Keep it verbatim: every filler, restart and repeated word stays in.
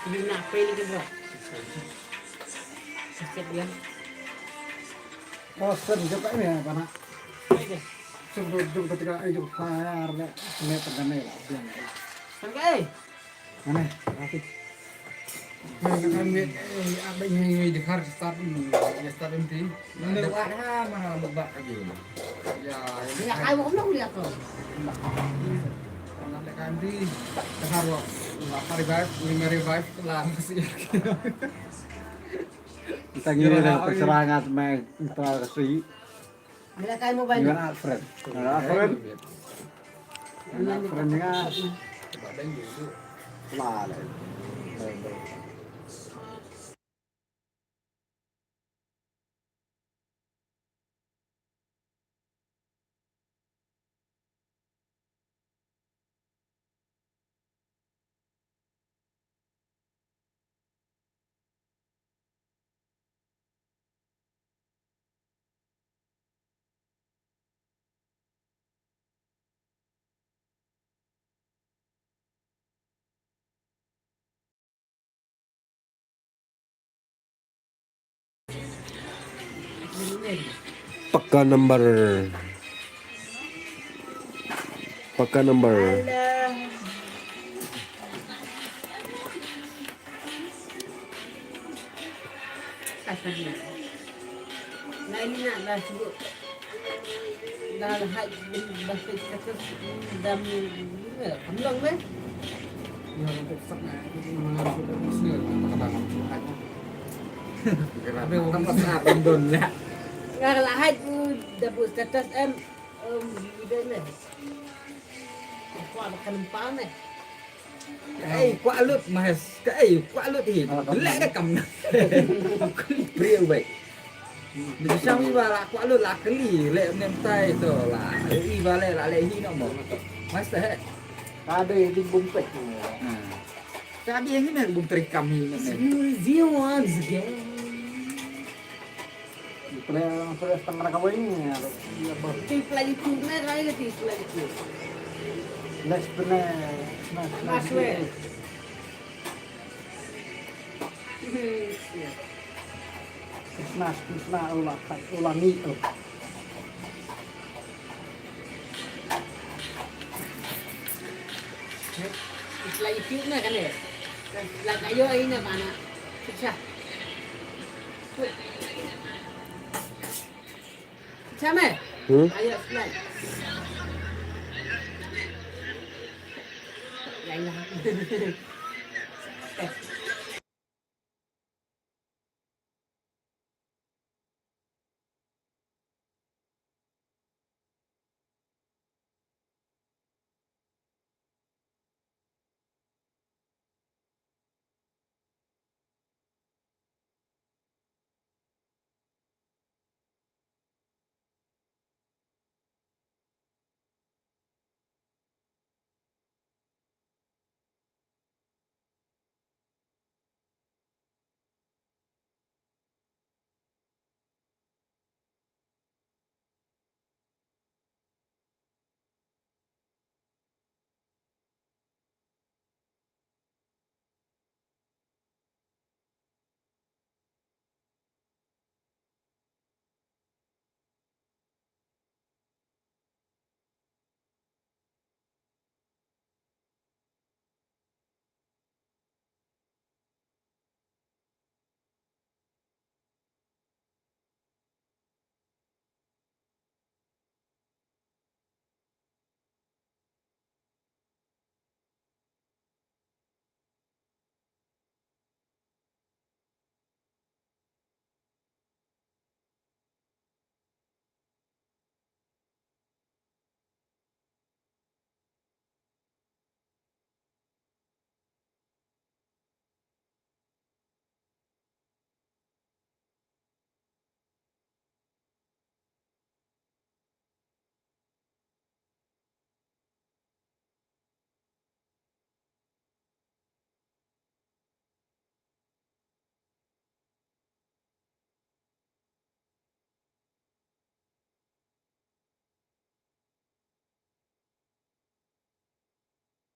Ni na pe ni ke bro. Sep ya. Oh, sen je pa ni pa na. Ni ke. Sen je je pa ni ke. Sen ke. Mana? Rafi. Mana kan ni, eh, apa ni, ni di har start, hmm, ya start empty. Mana buat ha, mana buat lagi. Ya, ya. Ni ai mo ko lihat ko. Mana kan di, di har wa, wa revive, ni revive la masih. Tangi le perserangan mai, terima kasih. Bila kai mobile. Iwan Alfred. Iwan Alfred. Iwan Alfred nga. Lale. Paka number. Paka number. Lain na la sibuk. La la haj bin ba status dam ni, eh, kamlong be. Ya, untuk sak na, untuk mengenal sudah musnil, apa kata kamu? Haj. Kira apa sangat dondon ya. Nga la haj u da bu status em, em, ide me. Kwa ba kan pa me. Ka ei kwah lut Mahes, ka ei kwah lut hi. Ah, le ka kam na. Kali priu bai. Ni sa mi ba la kwah lut la kali le nem tai to la. I ba le la le hi no mo. Mas te he. Ka de di bum pe. Hmm. Ka di yang ni bum tri kam hi ne. Zero, zero once again. Pla, pla, tang ra kawai ni, ya, lo. Ti pla YouTube na, kawai na ti pla YouTube. Let's play, smash, smash, smash, smash. Smash, smash, ula, ula ni, ula. Pla YouTube na kane. Pla kayo ai na mana. Picture. Picture me. Hmm? Ayo, slide. Ya, ya. Eh.